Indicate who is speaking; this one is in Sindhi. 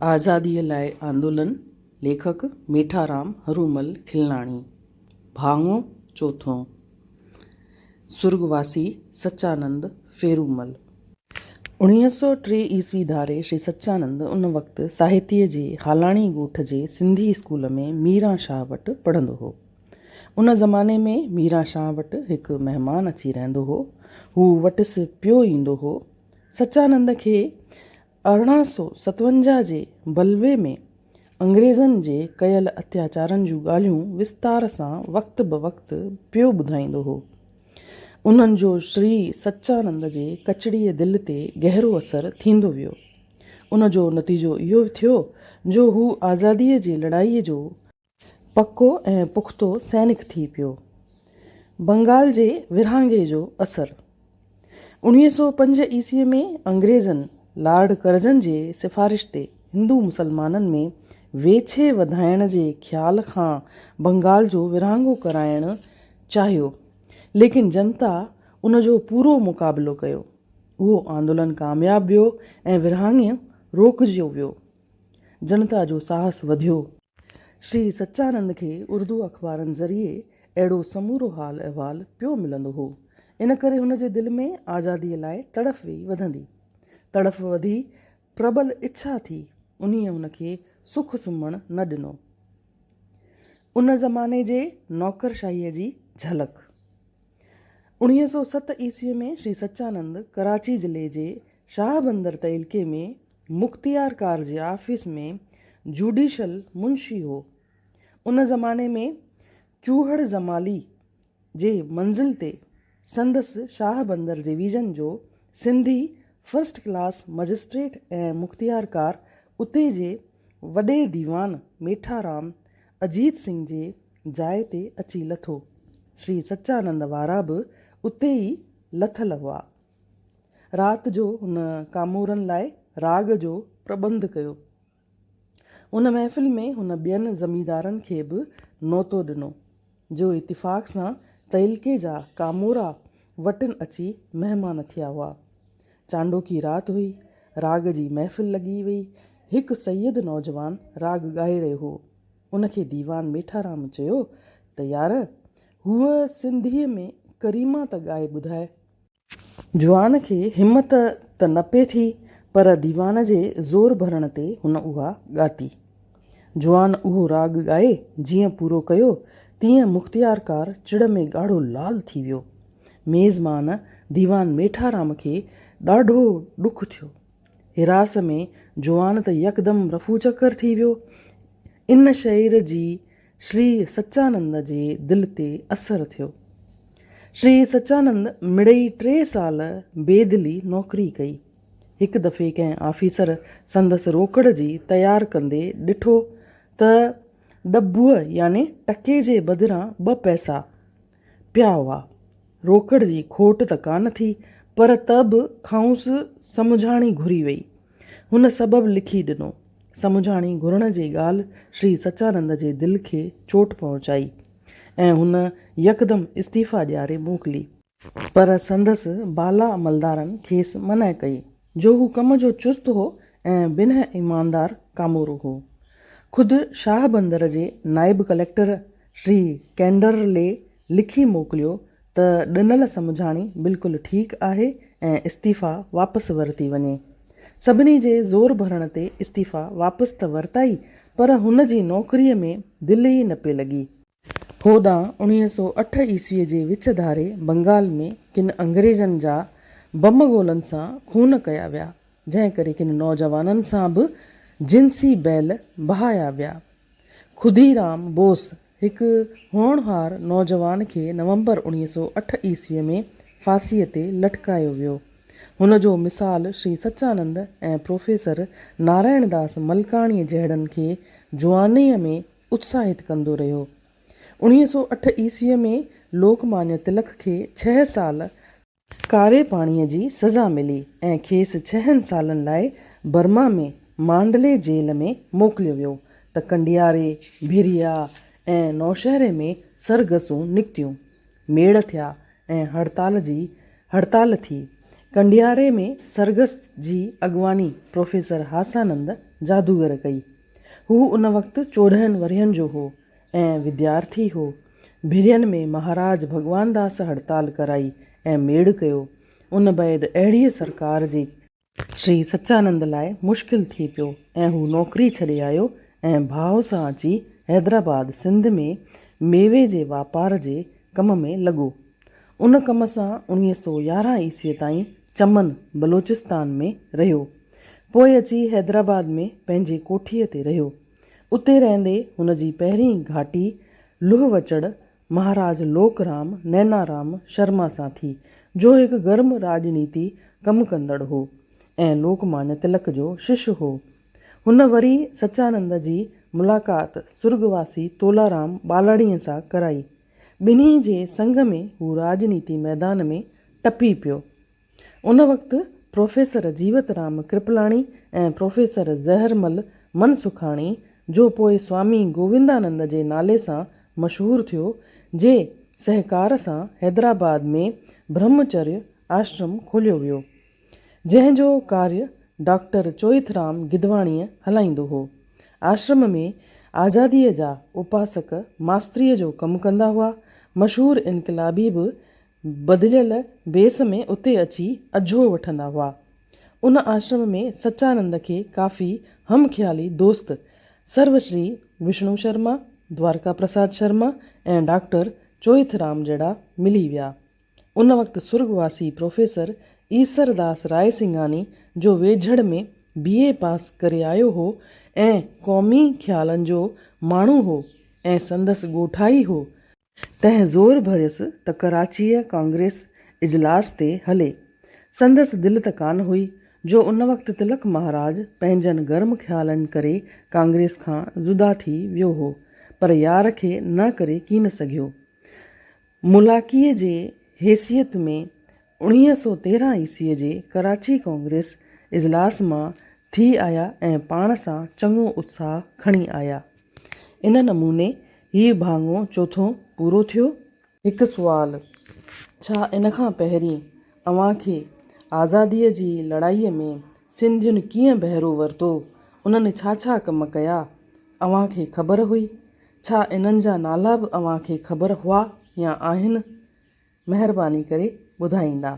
Speaker 1: آزاديء لاء آندولن، ليکڪ، ميٺارام هرومل کلناڻي، ڀاڱو چوٿون، سرڳواسي سچانند ڦيرومل. 1903 عيسوي ڌاري شري سچانند ان وقت ساهتيء جي هالاڻي ڳوٺ جي سنڌي اسڪول ۾ ميران شاهه وٽ پڙهندو هو. ان زماني ۾ ميران شاهه وٽ هڪ مهمان اچي رهندو هو. هو وٽس پيو ايندو هو. سچانند کي 1857 جي بلوي ۾ انگريزن جي ڪيل اتياچارن جون ڳالهيون وستار سان وقت به وقت پيو ٻڌائيندو هو. انهن جو شري سچانند جي ڪچڙيء دل تي گهرو اثر ٿيندو ويو. ان جو نتيجو اهو ٿيو جو هو آزاديء جي لڙائيء جو پڪو ۽ پختو سئنڪ ٿي پيو. بنگال جي ورهاڱي جو اثر. 1905 عيسويء ۾ انگريزن لارڊ ڪرزن جي سفارش تي هندو مسلمانن ۾ ويڇي وڌائڻ جي خيال کان بنگال جو ورهاڱو ڪرائڻ چاهيو، ليڪن جنتا ان جو پورو مقابلو ڪيو. اهو آندولن ڪامياب ويو ۽ ورهاڱي روڪجيو ويو. جنتا جو ساهس وڌيو. شري سچانند کي اردو اخبارن ذريعي اهڙو سمورو حال احوال پيو ملندو هو، ان ڪري هن جي دل ۾ آزاديء لاء تڙف ويئي وڌندي. تڙف وڌي پرٻل اڇا ٿي، انهيء هن کي سک سمهڻ نه ڏنو. ان زماني جي نوڪرشاهيء جي جهلڪ. 1907 عيسويء ۾ شري سچانند ڪراچي ضلعي جي شاهه بندر تعلقي ۾ مختيارڪار جي آفيس ۾ جوڊيشل منشي هو. ان زماني ۾ چوهڙ زمالي جي منزل تي سندس شاهه بندر ڊويزن جو سنڌي فرسٽ ڪلاس مئجسٽريٽ ۽ مختيارڪار اتي جي وڏي ديوان ميٺارام اجيت سنگهه جي جاء تي اچي لٿو. شري سچانند وارا به اتي ئي لٿل هئا. رات جو هن ڪامورن لاء راڳ جو پرٻنڌ ڪيو. ان محفل ۾ هن ٻين زميندارن کي به نوتو ڏنو، جو اتفاق سان تعلقي جا ڪامورا وٽن اچي مهمان ٿيا هئا. چانڊوڪي رات هئي، راڳ جي محفل لڳي وئي. هڪ سيد نوجوان راڳ ڳائي رهيو هو. ان کي ديوان ميٺارام چيو ته يار، هوء سنڌيء ۾ ڪريما ته ڳائي ٻڌاء. جوان کي همت ته نه پئي ٿي، پر ديوان جي زور ڀرڻ تي هن اها ڳاتي. جوان اهو راڳ ڳائي جيئن پورو ڪيو، تيئن مختيارڪار چڙ ۾ ڳاڙهو لال ٿي ويو. ميزبان ديوان ميٺارام کي ڏاڍو ڏک ٿيو. هراس ۾ جوان ته يڪدم رفو چڪر ٿي ويو. ان شعر جي شري سچانند جي دل تي اثر ٿيو. شري سچانند مڙئي ٽي سال بيدلي نوڪري ڪئي. هڪ دفعي ڪنهن آفيسر سندس روڪڙ جي تيار ڪندي ڏٺو ته ڏبوء يعني ٽڪي جي بدران ٻه پئسا پيا هئا. روڪڙ جي کوٽ ته ڪانه ٿي، پر ته به کانئس سمجهاڻي گهري وئي. هن سبب لکي ڏنو. سمجهاڻي گهرڻ جي ڳالهه شري سچانند جي دل کي چوٽ پهچائي ۽ هن يڪدم استعيفا ڏياري موڪلي. پر سندس بالا عملدارن کيس منع ڪئي، جو هو ڪم جو چست هو ۽ بنهه ايماندار ڪامورو هو. خود شاهه بندر جي نائب ڪليڪٽر شري ڪينڊرلي لکي موڪليو ته ڏنل سمجهاڻي بلڪل ٺيڪ آهي ۽ استعيفا واپس ورتي وڃي. سڀني جي زور ڀرڻ تي استعيفا واپس ته ورتائي پر هن جي نوڪريء ۾ دل ئي نه پئي لڳي. هوڏانهن 1908 عيسويء جي وچ ڌاري بنگال ۾ ڪن انگريزن جا بم گولن سان خون ڪيا ويا، جنهن ڪري ڪن نوجوانن سان به جنسي بيل بهايا ويا. خوديرام بوس هڪ هوڻهار نوجوان کي نومبر 1908 عيسويء ۾ ڦاسيء تي لٽڪايو ويو. هن جو مثال شري سچانند ۽ پروفيسر نارائڻداس ملڪاڻيء جهڙن کي جوانيء ۾ اتساهت ڪندو رهيو. 1908 عيسويء ۾ لوڪمانيه تلڪ کي ڇهه سال ڪاري پاڻيء جي سزا ملي ۽ کيس ڇهن سالن لاء برما ۾ مانڊلي جيل ۾ موڪليو ويو ته ڪنڊياري، ڀريا ۽ نوشهري ۾ سرگسون نڪتيون، ميڙ ٿيا ۽ هڙتال جي هڙتال ٿي. ڪنڊياري ۾ سرگس جي اڳواڻي پروفيسر هاسانند جادوگر ڪئي. هو ان وقت 14 ورهين جو هو ۽ وديارٿي هو. ڀرين ۾ مهاراج ڀڳوانداس هڙتال ڪرائي ۽ ميڙ ڪيو. ان بعد اهڙيء سرڪار جي. شري سچانند لاء مشڪل ٿي پيو ۽ هو نوڪري ڇڏي آيو ۽ ڀاء سان اچي حيدرآباد سنڌ ۾ ميوي جي واپار جي ڪم ۾ لڳو. ان ڪم سان 1911 عيسويء تائين چمن، بلوچستان، ۾ رهيو. پوء اچي حيدرآباد ۾ پنهنجي ڪوٺيء تي رهيو. اتي رهندي هن جي پهرين گهاٽي لهه وچڙ مهاراج لوڪ رام نينارام شرما سان ٿي، جو هڪ گرم راڄنيتي ڪم ڪندڙ هو ۽ لوڪمانيه تلڪ جو شش هو. هن وري سچانند جي ملاقات سرڳواسي تولارام ٻالاڻيء سان ڪرائي. ٻنهي جي سنگ ۾ هو راڄنيتي ميدان ۾ ٽپي پيو. ان وقت پروفيسر جيوت رام ڪرپلاڻي ۽ پروفيسر زهرمل منسکاڻي، جو پوء سوامي گووندانند جي نالي سان مشهور ٿيو، جي سهڪار سان حيدرآباد ۾ برهمچريه آشرم کوليو ويو. جنهن جو ڪاريه ڊاڪٽر چوئٿرام گدواڻيء هلائيندو هو. آشرم ۾ آزاديء جا اپاسڪ ماستريء جو ڪم ڪندا هئا. مشهور انقلابي به بدليل ويس ۾ اتي اچي اجهو وٺندا هئا. ان آشرم ۾ سچانند کي ڪافي هم خيالي دوست سروشري وشنو شرما، دوارڪا پرساد شرما ۽ ڊاڪٽر چوئٿرام جهڙا ملي ويا. ان وقت سرڳواسي پروفيسر ايسرداس رائسنگهاڻي جو ويجهڙ ۾ بي اي پاس ڪري آيو هو ۽ قومي خيالن جو ماڻهو هو ۽ سندس ڳوٺائي هو، تنهن زور ڀريس ته ڪراچيء ڪانگريس اجلاس تي هلي. سندس دل ته ڪانه هئي، جو ان وقت تلڪ مهاراج پنهنجن گرم خيالن ڪري ڪانگريس کان جدا ٿي ويو هو، پر يار کي نه ڪري ڪين سگهيو. ملاقيء جي حيثيت ۾ 1913 عيسويء جي ڪراچي ڪانگريس اجلاس مان ٿي آيا ۽ پاڻ سان چڱو اتساهه کڻي آيا. ان نموني هيء ڀاڱو چوٿون پورو ٿيو. هڪ سوال، ڇا ان کان پهرين اوهان کي آزاديء جي لڙائيء ۾ سنڌين ڪيئن بهرو ورتو، انهن ڇا ڇا ڪم ڪيا، اوهان کي خبر هئي؟ ڇا انهن جا نالا به اوهان کي خبر هئا يا آهن؟ مهرباني ڪري ٻڌائيندا.